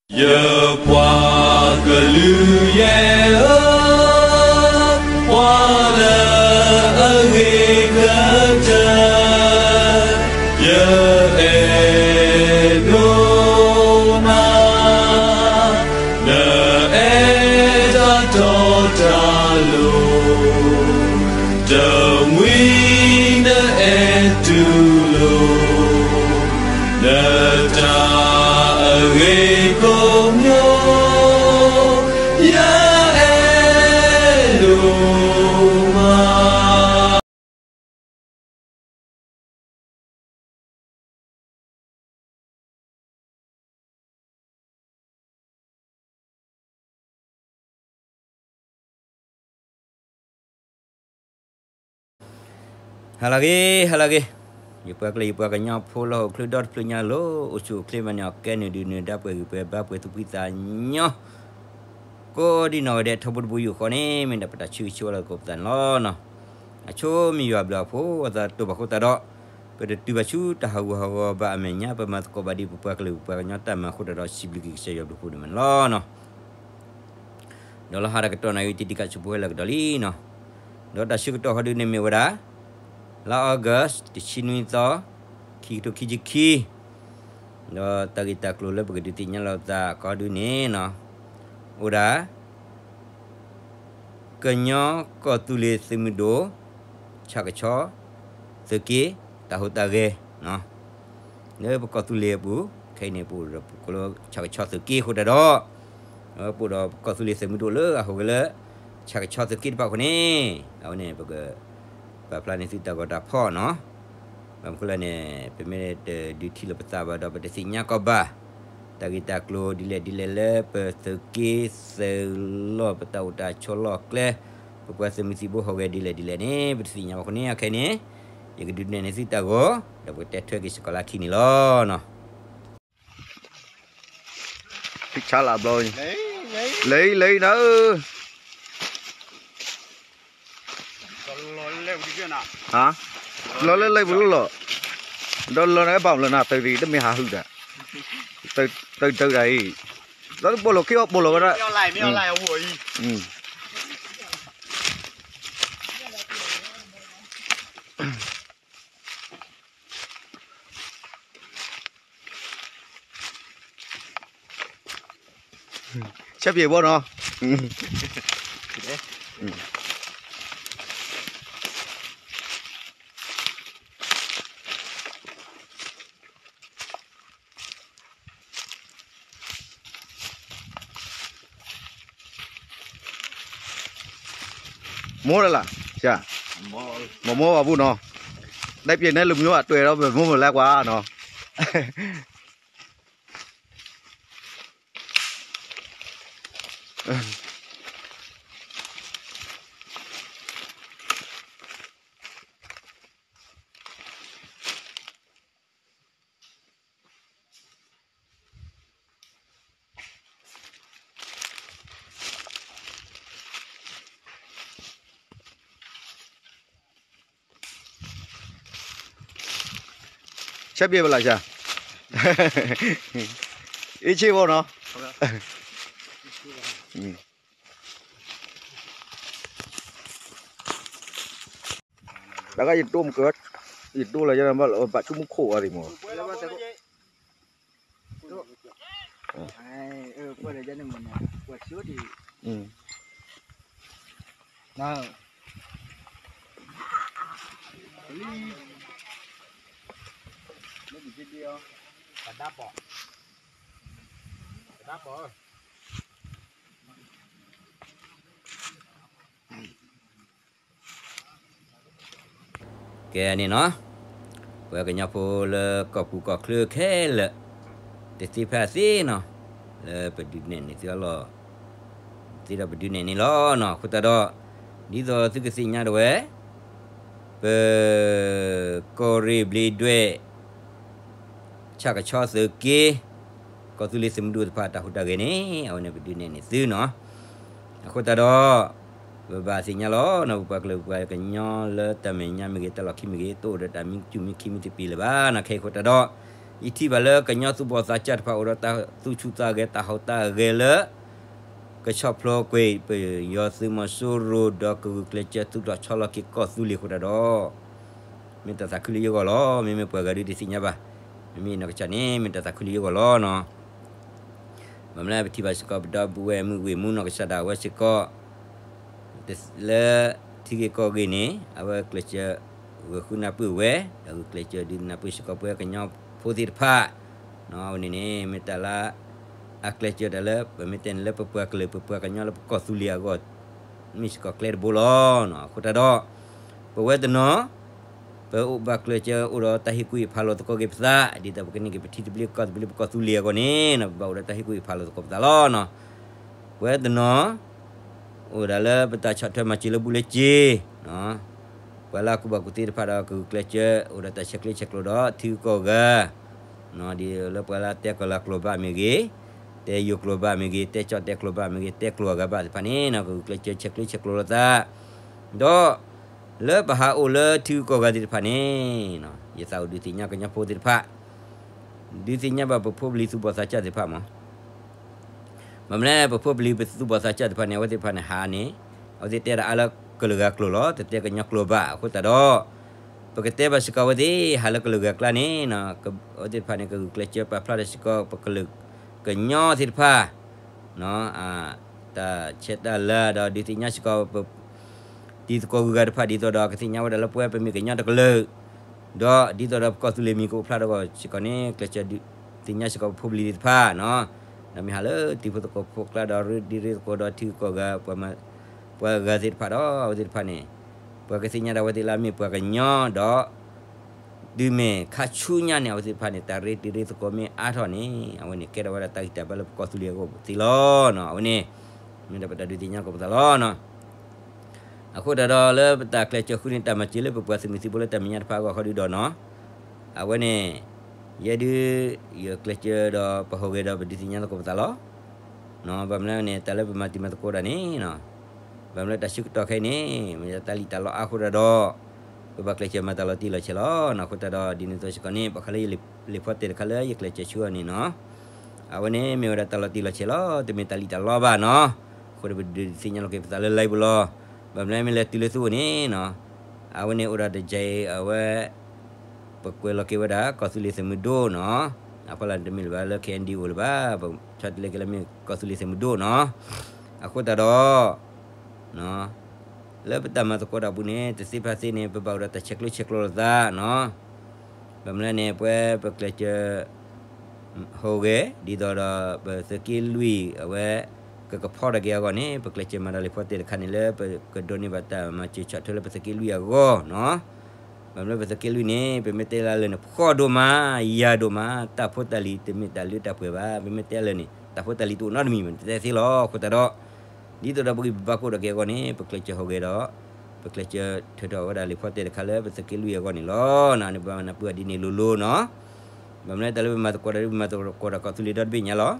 ယပှၤကလုာ်ယဲၢ်ဧၢ, ပှၤလၢအဂ့ၤကတၢၢ်, ယအဲၣ်ဒိးနၤ, နအဲၣ်တၢ်တီတၢ်လိၤ, တမှံၤနအဲၣ်တူၢ်လိာ် နတၢ်အဂ့ၤကိးမံၤ, ယအဲၣ်ဒိးမး. ဟါလၢအဂ့ၤ, ဟါလၢအဂ့ၤ, ယပှၤကလုာ် ယပှၤကညီဖိလၢဟီၣ်ခိၣ်ချၢဒီတဖျၢၣ်ညါလၢအိၣ်ဆူၣ်အိၣ်ချ့မၤန့ၢ်အီၣ်ကဲနုာ်ဒုးနုာ်ဒါ ပှဲၤဂံၢ်ပှဲၤဘါ ပှဲၤသူၣ်ဖှံသးညီ ကိးဒံနီၢ်ဂၤဒဲး ထီဘိတဘိယူၢ်ဃီန့ၣ် မ့ၢ်ဒၣ်ပတၢ်ဆၢဂ့ၤဆၢဝါလၢသကိးပသးန့ၣ်လီၤ. အဆိမ့ၢ်ယွၤဘျုးအဖှိၣ် အသးတအိၣ်ဘၣ်အဃိသတးဒီး ပတတုၤဘၣ်ဆူတၢ်ဟးဂူာ်ဟးဂီၤဘၣ်အမဲာ်ညါ ပမၤသကိးဘၣ်ဒ်ပပှၤကလုာ်ပပှၤကညီတၢ်မၤအဃိသတးဒီး စံးဘျုးက့ၤကစၢ်ယွၤဘျုးဖှိၣ်ဒိၣ်မးန့ၣ်လီၤ. ဒီးလီၤဟါဒီးကတီၢ်နၣ်ရံၣ် တံၤတံၤကးဆူပဝဲလၢကဒီးလံနီၤ. ဒီးတၢ်ဆၢကတီၢ်ခီဒုန့ၣ်မ့ၢ်ဝဲဒၣ် လါအီကူး တဆံနွံသီ ခံကထိခံဆံခံ, ဒီးတၢ်ဂ့ၢ်တၢ်ကျိၤလၢပကဒုးသ့ၣ်ညါလိာ်သးခီဒုန့ၣ်နီၤ, အိၣ်ဒၣ် ကညီကီၢ်သူလ့ၤသုးမုၢ်ဒိၣ် ဆၣ်ကဆီသုးက့ တၢ်ဟူးတၢ်ဂဲၤ လၢပကီၢ်သူလ့ၤအပူၤ ခဲအံၤန့ၣ် ပအိၣ်ဒီးပကိးလၢဆၣ်ကဆီသုးက့အဃိတၢ်ဒီး ပအိၣ်ဒီးပကီၢ်သူလ့ၤသုးမုၢ်ဒိၣ်လၢအဟူးဂဲၤလၢ ဆၣ်ကဆီသုးက့တဖၣ်အဃိန့ၣ် အဝဲန့ၣ် ပကပာ်ဖျါန့ၢ်သုတၢ်ဂီၤတၢ်ဖီၣ်နီၤ. ဘၣ်မနုၤဃိလဲၣ်န့ၣ် ပမ့ၢ်တဒုးထံၣ်လိာ်ပသးဘၣ်ဒီး ပတသ့ၣ်ညါကီးဘၣ် တၢ်ဂ့ၢ်တၢ်ကျိၤဒ်လဲၣ်ဒ်လဲၣ်လၢပသုးက့သုးလီၢ် ပတၢ်အိၣ်တၢ်ဆိးလီၢ်ကျဲ ပပှၤသုးမုၢ်သံၣ်ဘိဟူးဂဲၤဒ်လဲၣ်ဒ်လဲၣ်န့ၣ် ပတသ့ၣ်ညါဘၣ်အဃိန့ၣ် အခဲအံၤန့ၣ် ယကဒုးနဲၣ်န့ၢ်သုတၢ်ဂီၤ ဒီးပကတဲထွဲက့ၤစ့ၢ်ကီးလၢခံန့ၣ်လီၤ. ဖံဆါလၢဘျီ, လၢအံၤ လၢအံၤနၤဧၢ, လီၤလၢလၢပူၤလီၤလီၤ, ဒီးလီၤန့ၣ်ဘၣ်လီၤနၤ သုးဒံး တမ့ၢ်ဟးဟုၣ်ဒၣ်, သုးဒံးဒံးအံၤ, ဒီးတပိာ်လီၤခံအီၤပိာ်လီၤဝဲဒၣ် ဆၢပျဲၢ်ဘီနီၤ, မိၢ်လၢ်လၢ်, မ့ၢ်မိၢ်ဘၣ်ပူၤနီၤ, ဒဲပျဲၢ်နဲလၢမုၢ်အတွဲၣ်ဒီး ပမိၢ်မုၢ်လၢကွၢ်နီၤ. ဆၢပျဲၢ်ဘၣ်လၢ်ဆၢ, အ့ၣ်ဆ့ဘီနီၤ, တၢ်ကယတိမကၢ, ယတိလၢယဘၣ်ဆူမူခိၣ်အီၤဒံးမး, ကဲန့ၣ်နီၤ, ပှၤကညီဖိလၢကီၢ်ပူၤကီၢ်ချၢခဲလၢာ် တသ့ဖဲအသ့နီၤ, လၢပဒုးနဲၣ်န့ၢ်သုအလီၢ် သ့ဒီးပဒုးနဲၣ်န့ၣ်လီၤနီၤ. အဃိသတးဒီး ဒ်သိးသုကသ့ၣ်ညါဒၣ်ဝဲ ပ ကီၢ်ရ့ၣ်ဘျ့းဒွဲၣ် ဆၣ်ကဆီသုးက့ ကီၢ်သူလ့ၤသုးမုၢ်ဒိၣ်တဖၣ်တၢ်ဟူးတၢ်ဂဲၤန့ၣ် အဝဲန့ၣ်ပဒုးနဲၣ်န့ၢ်သုနီၤ. အဃိသတးဒီး ပဘၣ်သ့ၣ်ညါလီၤနီၤ ပပှၤကလုာ်ပပှၤကညီလၢတၢ်မဲာ်ညါမ့ၢ်ဂ့ၤ တၢ်လီၢ်ခံမ့ၢ်ဂ့ၤ တအိၣ်ဒီးတၢ်မံစူၣ်မံခံမံသပ့ၤလၢၤဘၣ်နီၤ. ခဲအံၤအဃိသတးဒီး ယထံၣ်ဘၣ်လၢကညီသူၣ်ဘီၣ်သးစၢ်တဖၣ်အိၣ်ဒီးတၢ်သူၣ်ဆူၣ်သးဂဲၤတၢ်ဟူးတၢ်ဂဲၤလၢ ကဆီၣ်ဖျိကွံာ်ပယီၤသုးမီၤစိရိၤ ဒီးကဂုာ်ကျဲးစၢးသူၣ်ထီၣ်ဆီလီၤက့ၤကီၢ်သူလ့ၤအဃိတၢ်ဒီး မ့ၢ်တၢ်သးခုလၢယဂီၢ်လီၤ. မ့မ့ၢ်ပှၤဂၤဒုးတသ့ၣ်ညါဘၣ်. မ့မ့ၢ်နီၢ်ကစၢ်န့ၣ် မ့ၢ်တၢ်သးခုလၢယဂီၢ်လီၤနီၤ. ဘၣ်မနုၤပထံၣ်ဘၣ်စ့ၢ်ကီးပဒီပုၢ်ဝဲၢ်မုၢ်ဝံၣ်မူနီၢ်ကစၢ်ဒၣ်ဝဲစ့ၢ်ကီး လၢထံဂ့ၢ်ကီၢ်ဂ့ၢ်န့ၣ် အဝဲကျဲးစၢးဂဲၤဃုနၢ်ပၢၢ်ဝဲ ဒီးဂုာ်ကျဲးစၢးဒုးနၢ်ပၢၢ်စ့ၢ်ကီးပဝဲကညီဖိသ့ၣ်တဖၣ် အဝဲန့ၣ်န့ၣ် မ့ၢ်တၢ်လၢ အကျဲးစၢးတၢ်လၢ ပမ့ၢ်တဲန့ၣ်လၢပပှၤကလုာ် ပပှၤကညီလၢပကီၢ်သူလ့ၤအဂီၢ် မ့ၢ်စ့ၢ်ကီးကျဲတဘိလီၤ. အဃိတၢ်ဒီး ပဝဲတနီၤ ပအိၣ်ဘၣ်ကျဲးစၢးအိၣ်ဒီးတၢ်ဟ့ၣ်ကူၣ်ဟ့ၣ်ဖးလိာ်သကိးက့ၤပသး ဒ်သိးပကန့ၢ်က့ၤပထံသဘျ့ကီၢ်သဘျ့ပကီၢ်သူလ့ၤအဂီၢ်န့ၣ် ပဘၣ်အိၣ်ဒီးတၢ်ဟ့ၣ်ကူၣ်ဟ့ၣ်ဖးလိာ်သကိးပသးလီၤ. ပဝဲတနီၤ အိၣ်ဒၣ်လၢပတၢ်ဆီၣ်ထွဲမၤစၢၤလၢဘူၣ်လၢစ့ ပှၤလၢအကူၣ်ဘၣ်ကူၣ်သ့တဖၣ်ဒီးကဂုာ်ကျဲးစၢး အိၣ်ဒီးတၢ်ဆဲးကျၢဆဲးကျိးဒီးထံဂုၤကီၢ်ဂၤ ဒ်လၢပှၤလၢတဲကီၢ်လၤကျိာ်ဘၣ်မ့ၢ်ဂ့ၤ, တဲယိၤကျိာ်ဘၣ်မ့ၢ်ဂ့ၤ, တဲကၠီၣ်တဲကျိာ်ဘၣ်မ့ၢ်ဂ့ၤ, တဲကျိာ်အဂၤဘၣ်သ့ၣ်တဖၣ်န့ၣ် ကဂုာ်ကျဲးစၢးဆဲးကျၢဆဲးကျိးလိာ်သး ဒီး လၢပဟးအိၣ်လၢထံဂုၤကီၢ်ဂၤသ့ၣ်တဖၣ်န့ၣ် ယသးအိၣ်ဒုးသ့ၣ်ညါကညီဖိသ့ၣ်တဖၣ် ဒုးသ့ၣ်ညါဘၣ်ပဖိပလံၤသူၣ်ဘီၣ်သးစၢ်သ့ၣ်တဖၣ်မး ဘၣ်မနုၤလဲၣ် ပဖိပလံၤပသူၣ်ဘီၣ်သးစၢ်သ့ၣ်တဖၣ်န့ၣ် အဝဲသ့ၣ်တဖၣ်န့ၣ်ဟးန့ၣ် အဝဲသ့ၣ်တဲဒၣ်အါလၢကလုာ်ဂၤကျိာ်လီၤ တတဲကညီကျိာ်ဘၣ် အဃိသတးဒီး ပကတဲဘၣ်စ့ၢ်ကီးအဝဲသ့ၣ် ဟးလၢကလုာ်ဂၤကျါန့ၣ် အဝဲသ့ၣ်တဖၣ်န့ၣ် ကဂုာ်ကျဲးစၢးပာ်ဖျါထီၣ်စ့ၢ်ကီး ပကလုာ်ကညီသ့ၣ်တဖၣ် တၢ်ဆဲးတၢ်လၤဒီးဒုးသ့ၣ်ညါစ့ၢ်ကီး ပ တံၤသကိးဂုၤဂၤတဖၣ်ဒ်သိးဒီး ကသ့ၣ်ညါဝဲဒၣ်လၢပဝဲပမ့ၢ်ကညီတကလုာ် ဒီးဒ်သိးဒီးပကီၢ်သူလ့ၤမံၤကအိၣ်ဖျါထီၣ်အဂီၢ်စ့ၢ်ကီးန့ၣ် ကျဲးစၢးသ့ၣ်ညါစ့ၢ်ကီးပဖိပလံၤသ့ၣ်တဖၣ်နီၤ ဒီးမ့ၢ်ဟးလၢတံၤဖိသကိးဖိကျါဒီးရ့ဒံးရ့သကိးဒီးထံဂုၤကီၢ်ဂၤ ပှၤဂၤသ့ၣ်တဖၣ်ဒီး အဝဲသ့ၣ်တဖၣ်န့ၣ် ပှၤကသ့ၣ်ညါဒၣ်ဝဲသ့ၣ်လၢအမ့ၢ်ပှၤကညီဒီး တုၤမ့ၢ်ခါဆူညါန့ၣ် အဝဲသ့ၣ်တဖၣ်န့ၣ် တၢ်ရ့တံၤရ့သကိးမ့ၢ်အါထီၣ်န့ၣ် အဝဲန့ၣ်ကဲထီၣ်ဝဲဒၣ်တၢ်ဂံၢ်တၢ်ဘါလၢပကီၢ်သူလ့ၤအဂီၢ်သ့လီၤ. အဝဲန့ၣ် မ့ၢ်ဒၣ်ပတၢ်ဒုးသ့ၣ်ညါကိးပသးလီၤ. အဃိတၢ်ဒီးလၢပတၢ်ကျဲးစၢးဃုန့ၢ်တၢ်မၤစၢၤလၢပပှၤသုးမုၢ်သံၣ်ဘိလၢတၢ်မဲာ်ညါတဖၣ်အဂီၢ်ဃီဒုဒီးနီၤ အဝဲန့ၣ် ယဲဒုး ယကျဲးစၢးဒီးပဟူးဂဲၤဒီးပဒုးသ့ၣ်ညါသကိးပသးလီၤ. ဘၣ်မနုၤလဲၣ်န့ၣ် တၢ်လၢပမၤတံၤမၤသကိးတၢ်န့ၣ် ဘၣ်မနုၤလဲၣ်တၢ်ဆၢကတီၢ်ခဲအံၤန့ၣ် မ့ၢ်တၢ်လံၣ်တၢ်လီအါအဃိတၢ်ဒီး ပဘၣ်ကျဲးစၢးမၤတၢ်လီၤတံၢ်လီၤဆဲးလီၤ. အဃိတၢ်ဒီးဒ်န့ၣ်အသိးစ့ၢ်ကီးန့ၣ် ဘၣ်ဃးလၢယလံာ်ဖိတဲတခါလၢယကျဲးစၢးဆူအီၤန့ၣ်နီၤ အဝဲန့ၣ်မ့ၢ်ဝဲဒၣ်တၢ်လီၤတံၢ်လီၤဆဲးလီၤ တမ့ၢ်တၢ်လံၣ်တၢ်လီဘၣ်နီၤ. အဃိဒီးပဒုးသ့ၣ်ညါလီၤက့ၤပသးလၢ live ပူၤလီၤ. ဘၣ်မနုၤလဲၣ်မ့ၢ်လဲၤတုၤလၢသူအအိၣ်န့ၣ်နီၤ အဝဲန့ၣ်အိၣ်ဒီးတကဲအံၤ အဝဲ ပကွဲးလီၤက့ၤဝဲဒၣ်ကီၢ်သူလ့ၤသုးမုၢ်ဒိၣ်နီၤ. အဖီလာ်တမ့ၢ်လၢၤဘၣ်လၢ KNDO လၢၤဘၣ် ပဆီတလဲက့ၤလၢမ့ၢ်ကီၢ်သူလ့ၤသုးမုၢ်ဒိၣ်နီၤ. အဃိတၢ်ဒီး လၢပတၢ်မၤသကိးတၢ်ပူၤန့ၣ် တသ့ဖဲသ့န့ၣ် ပဘၣ်အိၣ်ဒီးတၢ်ဆဲးကျၢဆဲးကျိးလိာ်သးနီၤ. ဘၣ်မနုၤလဲၣ်န့ၣ် ပဝဲပကျဲးစၢး ဟူးဂဲၤ ဒ်သိးဒီးပသုးက့လွံၢ်အဝဲ ကကဖီထီၣ်က့ၤအဂီၢ်န့ၣ် ပကျဲးစၢးမၤတၢ်လံာ်ဖိတဲတခါန့ၣ်လၢ ပကဒိးန့ၢ်ဘၣ်တၢ်မၤစၢၤဆီၣ်ထွဲလၢပသုးက့လွံၢ်အဂီၢ်နီၤ. ဘၣ်မနုၤပသုးက့လွံၢ်န့ၣ် ပမ့ၢ်တဲလၢလၢာ်န့ၣ် ဖှီၣ်ဒိၣ်မး ယၤဒိၣ်မး တၢ်ဖိတၢ်လံၤတမ့ၢ်တၢ်လၢတၢ်ပှဲၤဘၣ်. ပမ့ၢ်တဲလၢာ်န့ၣ် တၢ်ဖိတၢ်လံၤတအိၣ်နီတမံၤ ပတတဲသ့လီၤ. အဃိတၢ်ဒီး ဒ်သိးဒီးပဂံၢ်ပဘါကအိၣ်ထီၣ်က့ၤအဂီၢ်န့ၣ် ပကျဲးစၢးဟူးဂဲၤဒီး ပကျဲးစၢးထုးထီၣ်ဝဲဒၣ်လံာ်ဖိတဲတခါလၢပသုးက့လွံၢ်အဂီၢ်န့ၣ်လီၤ. န့ၣ်ပနၢ်ပၢၢ်ဒ်န့ၣ်လိၤလိၤနီၤ. ဘၣ်မနုၤလဲၣ်တၢ်လၢပမၤသကိးဒီး ပမၤသကိးဒီးကီၢ်သူလ့ၤဒီတဘ့ၣ်ညါလီၤ.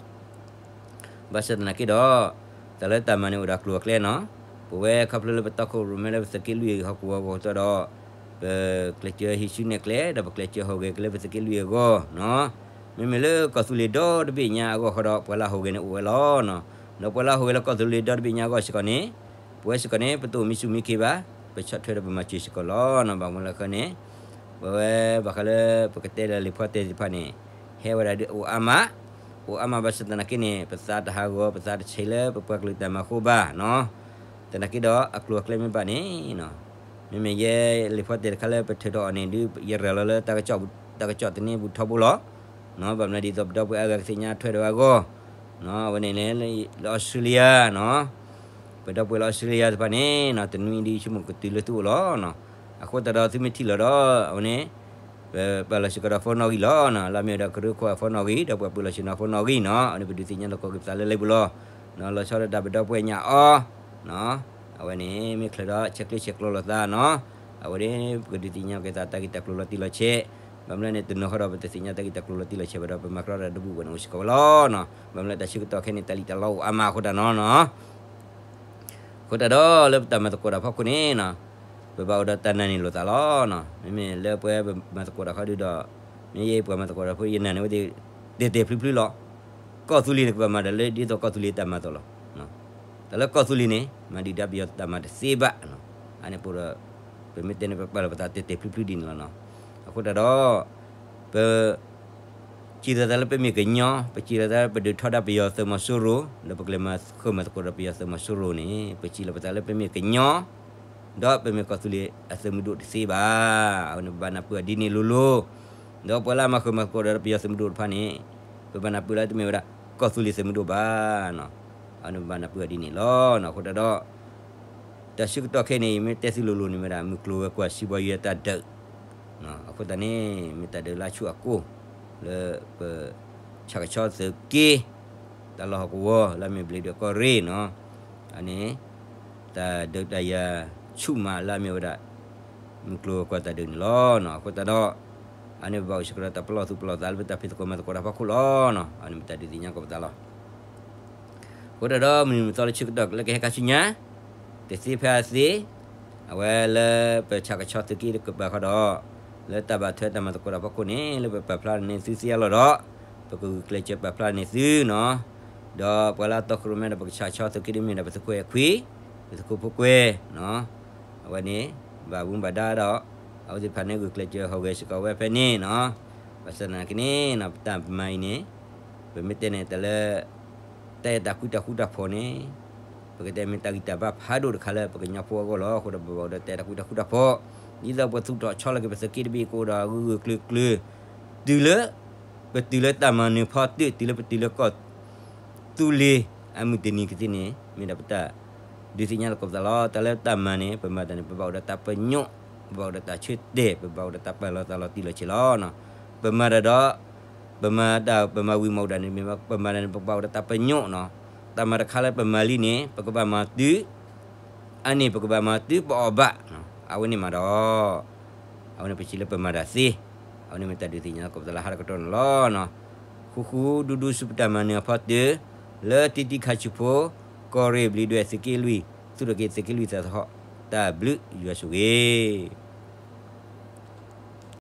ဘၣ်ဆၣ်သနာ်က့ဒီး တၢ်လၢတၢ်မၤန့ၣ်အိၣ်ဒီးအကျိၤအကျဲနီၤ. ပဝဲခီဖျိလၢပတီခိၣ်ရိၣ်မဲလၢပသုးက့လွံၢ်ဟီၣ်ကဝီၤအဂီၢ်ဃီဒီး ပကျဲးစၢးဟံးစုနဲၣ်ကျဲ ဒီးပကျဲးစၢးဟူးဂဲၤက့ၤလၢပသုးက့လွံၢ်အဂီၢ်နီၤ. မ့မ့ၢ်လၢကီၢ်သူလ့ၤဒီတဘ့ၣ်ညါအဂီၢ်ဃီဒီး ပှၤလၢဟူးဂဲၤန့ၣ်အိၣ်ဝဲလီၤနီၤ. ဒီးပှၤလၢဟူးဂဲၤလၢကီၢ်သူလ့ၤဒီတဘ့ၣ်ညါအဂီၢ်စ့ၢ်ကီးန့ၣ် ပဝဲစ့ၢ်ကီးန့ၣ် ပတအိၣ်မံဆူၣ်မံခ့ဘၣ်. ပဆီၣ်ထွဲဒီးပမၤစၢၤစ့ၢ်ကီးလီၤနီၤ. ဘၣ်မနုၤလဲၣ်ဃီန့ၣ် ပဝဲဘၣ်ဃးလၢ ပကတဲလၢလံာ်ဖိတဲသ့ၣ်တဖၣ်န့ၣ် ဟဲဝဲဒၣ်ဒ်အိၣ်အါမး, အိၣ်အါမးဘၣ်ဆၣ်သနာ်က့န့ၣ် ပသးတဟးဂီၤ ပသးတဆံးလၢပပှၤကလုာ်တၢ်မၤဃိဘၣ်နီၤ. သနာ်က့ဒီးအကျိၤအကျဲမ့ၢ်ဘၣ်န့ၣ် မ့မ့ၢ်ယဲလံာ်ဖိတဲတခါလၢပထုးထီၣ်အီၤန့ၣ်ဒုး ယရၤလီၤလၢ တၢ်ကစီၣ်တနံၤပူၤထီဘိလီၤ. ဘၣ်မနုၤဒ်သိးပဒီပုၢ်ဝဲၢ်အါဂၤကသ့ၣ်ညါထွဲဒီးအဂီၢ် အဝဲန့ၣ်န့ၣ် လၢအီစထြ့လယါနီၤ ပဒီပုၢ်ဝဲၢ်လၢအီစထြ့လယါတဖၣ်န့ၣ် တနွံဒုးဆိကမိၣ်ကတုၤလၢသုအိၣ်လီၤ. အဃိသတးဒီးသုမ့ၢ်ထံၣ်လီၤဒီး အဝဲန့ၣ် ပပာ်လီၤစ့ၢ်ကီးဒီး phone နီၣ်ဂံၢ်လီၤ. လၢအမ့ၢ်ဝဲဒၣ်ကရၢခိၣ်အ phone နီၣ်ဂံၢ် ဒီးပှၤပာ်လီၤစ့ၢ်ကီးနီၤ phone နီၣ်ဂံၢ်နီၤ အဝဲန့ၣ်ပဒုးသ့ၣ်ညါလီၤကီးက့ၤပသးလၢ live ပူၤလီၤ. လီၤဆီဒၣ်တၢ်ပဒီပုၢ်ဝဲၢ်ညါအီၤ အဝဲန့ၣ် မ့ၢ်ချုးဒီးဆဲးကျၢဆဲးကျိးလိာ်သးနီၤ အဝဲန့ၣ် ပကဒုးသ့ၣ်ညါက့ၤသးတၢ်ဂ့ၢ်တၢ်ကျိၤလီၤတံၢ်လီၤဆဲး ဘၣ်မနုၤလဲၣ်န့ၣ် တနီၤဃီဒီးပတသ့ၣ်ညါတၢ်ဂ့ၢ်တၢ်ကျိၤလီၤတံၢ်လီၤဆဲးဘၣ်ဒီး ပမၤကရီတၢ်ဒီပုၢ်ဝဲၢ်န့ၣ်အိၣ်စ့ၢ်ကီးဝဲလီၤ. ဘၣ်မနုၤလဲၣ်တၢ်ဆၢကတီၢ်ခဲအံၤန့ၣ် တၢ်လံၣ်တၢ်လီအိၣ်အါမးအဃိတၢ်နီၤနီၤ အဃိတၢ်ဒီးလၢပတၢ်မၤသကိးတၢ်ဖီခိၣ်န့ၣ် ပဘၣ်အိၣ်ဒီးတၢ်နာ်န့ၢ်လိာ်သးလီၤ. မ့မ့ၢ်လၢပဝဲပမၤသကိးတၢ်ဃီဒုဒီး မ့ၢ်ယဲပှၤမၤသကိးတၢ်ဖိ ယနာ်န့ၢ်ဝဲသ့ၣ် တဲာ်တဲာ်ဖျုးဖျုးလီၤ. ကီၢ်သူလ့ၤန့ၣ် ကဘၣ်မၤတၢ်လၢဒ်သိးကီၢ်သူလ့ၤတၢ်မၤအသိးလီၤ. တၢ်လၢကီၢ်သူလ့ၤန့ၣ် မၤဒုၣ်ဒါပယီၤတၢ်မၤတသ့ဘၣ်. အန့ၣ်အဃိဒီး ပမ့ၢ်တဲန့ၣ် ပပာ်လီၤပသးတဲာ်တဲာ်ဖျုးဖျုးဒ်န့ၣ်လီၤနီၤ. အဃိတၢ်ဒီး ပ စံးလီၤသးလၢပမ့ၢ်ကညီ, ပစံးလီၤသးလၢပဒုးထီဒါပယီၤသုးမီၤစိရိၤ, ဒီးပကလဲၤမၤဃုာ်မၤသကိးဒီးပယီၤသုးမီၤစိရိၤန့ၣ် ပစံးလီၤပသးလၢပမ့ၢ်ကညီ ဒီးပမ့ၢ်ကီၢ်သူလ့ၤအသုးမုၢ်ဒိၣ်တသ့ဘၣ်. အဝဲန့ၣ်ပဘၣ်နၢ်ပၢၢ်အီၤဒ်န့ၣ်လိၤလိၤ, ဒီးပှၤလၢအမၤဃုာ်မၤသကိးဒီးပယီၤသုးမုၢ်ဒိၣ်တဖၣ်န့ၣ် ပဘၣ်နၢ်ပၢၢ်လၢတမ့ၢ်ဝဲဒၣ် ကီၢ်သူလ့ၤသုးမုၢ်ဒိၣ်ဘၣ်. အဝဲန့ၣ်ပဘၣ်နၢ်ပၢၢ်အီၤဒ်န့ၣ်လီၤ. အဃိတၢ်ဒီး တၢ်ဆၢကတီၢ်ခဲအံၤန့ၣ် မ့ၢ်တဲသုလိၤလိၤန့ၣ်မ့ၢ်ဒၣ် မုၢ်ကျိၤဝဲၤကွာ် စံးဘီယွဲတၢ်ဒုး အဃိသတးန့ၣ် မ့ၢ်တၢ်ဒုးလၢအဆူၣ်အကိၢ် လၢပ ဆၣ်ကဆီသုးက့ တၢ်လီၢ်ဟီၣ်ကဝီၤ လၢအမ့ၢ်ဘျံးဒွဲၣ်ကီၢ်ရ့ၣ်နီၤ, အန့ၣ် တၢ်ဒုးတၢ်ယၤဆူၣ်မးလၢအမ့ၢ်ဝဲဒၣ် မုၢ်ကျိၤဝဲၤကွာ်တၢ်ဒုးန့ၣ်လီၤ. အဃိသတးဒီး အန့ၣ်ပဘၣ်အိၣ်စ့ၢ်ကီးဒီးတၢ်ပလီၢ်သူၣ်ပလီၢ်သးလၢပတၢ်ဖံးသကိးမၤသကိးတၢ်ဖီခိၣ်လီၤ. အန့ၣ်မ့ၢ်တၢ်ဒုးသ့ၣ်ညါကိးပသးလီၤ. အဃိတၢ်ဒီး မုၢ်နံၤမုၢ်သီလၢဆၢကတီၢ်လၢကဟဲခါဆူညါ တသ့ဖဲအသ့, အဝဲလၢပဆၣ်ကဆီသုးက့တကပၤဃီဒီး လၢတၢ်ဘၣ်ထွဲတၢ်မၤသကိးတၢ်ဖီခိၣ်န့ၣ် လၢပပာ်ဖျါန့ၢ်သုသ့အလီၢ်ဒီး ပကဂုာ်ကျဲးစၢးပာ်ဖျါန့ၢ်သုနီၤ, ဒီးပှၤလၢအတီခိၣ်ရိၣ်မဲဒီးပကဆၣ်ကဆီသုးက့ဒ်မ့ၢ်ဒၣ်ပသုးခိၣ်အဲၣ်ခွံ, ပသုးခိၣ်ဖိကွဲနီၤ, အဝဲန့ၣ် ဘၣ်မူဘၣ်ဒါဒီး အဝဲသ့ၣ်တဖၣ်န့ၣ်ဂုာ်ကျဲးစၢးဟူးဂဲၤစ့ၢ်ကီးဝဲဖဲန့ၣ်နီၤ, ဘၣ်ဆၣ်သနာ်က့န့ၣ် ပတၢ်မၤအံၤန့ၣ် ပမ့ၢ်တဲန့ၣ်တၢ်လၢ တၢ်အဲၣ်တၢ်ကွံတၢ်ဃူတၢ်ဖိးန့ၣ် ပကတဲမ့ၢ်တၢ်ဂံၢ်တၢ်ဘါဖးဒိၣ်တခါလၢပကညီဖိအဂီၢ်လီၤ. အဃိဒီးပဘၣ်အိၣ်ဒီးတၢ်အဲၣ်တၢ်ကွံတၢ်ဃူတၢ်ဖိး, ဒ်သိးပကသူၣ်ထီၣ်ဆီလီၤက့ၤပသုးက့တဘ့ၣ်ကအိၣ်ဒီးဂၢၢ်ဂၢၢ်ကျၢၤကျၢၤ, တုၤလၢ ပတုၤလၢတၢ်မၤနၢၤဖီတၢၣ် တုၤလၢပတုၤလၢကီၢ်သူလ့ၤအမုၢ်တနံၤကသ့န့ၣ် မ့ၢ်ဒၣ်ပတၢ်ဒုးသ့ၣ်ညါလီၤကိးပသးလီၤ. တၢ်လၢတၢ်မၤန့ၣ် ပမၤတၢ်န့ၣ် ပဘၣ်အိၣ်ဒီးတၢ်ပညိၣ်, ပဘၣ်အိၣ်ဒီးတၢ်ဆၢတဲာ်, ပဘၣ်အိၣ်ဒီးတၢ်ပာ်လီၤသးလီၤတံၢ်လီၤဆဲးလီၤ. ပမၤတၢ်ဒီး ပမၤတၢ် ပမၤဝံၤမၤအိၣ်ဒၣ်န့ၣ်မ့ၢ် ပမၤတၢ်န့ၣ် ပကဘၣ်အိၣ်ဒီးတၢ်ပညိၣ်နီၤ, တၢ်မၤတခါလၢပမၤလံန့ၣ် ပကဘၣ်မၤတုၤ အန့ၣ် ပကဘၣ်မၤတုၤပအီၣ်ဘၣ်, အဝဲန့ၣ်မးဒီး အဝဲန့ၣ်ပစံးလၢပမၤတၢ်သ့, အဝဲန့ၣ်မ့ၢ်တၢ်ဒုးသ့ၣ်ညါလီၤကိးပသးလၢဟါတကတီၢ်န့ၣ်လီၤ. ဃူဃူဒူဒူဆူပတၢ်မၤနၢၤအဖီတၢၣ်, လၢတံတံခါဆူၣ်ဖိ, ကီၢ်ရ့ၣ်ဘျံးဒွဲၣ်သုးက့လွံၢ်, သူၣ်ထီၣ်က့ၤသုးက့လွံၢ်သးသဟီၣ်, တၢ်ဘျုးယွၤဆိၣ်ဂ့ၤ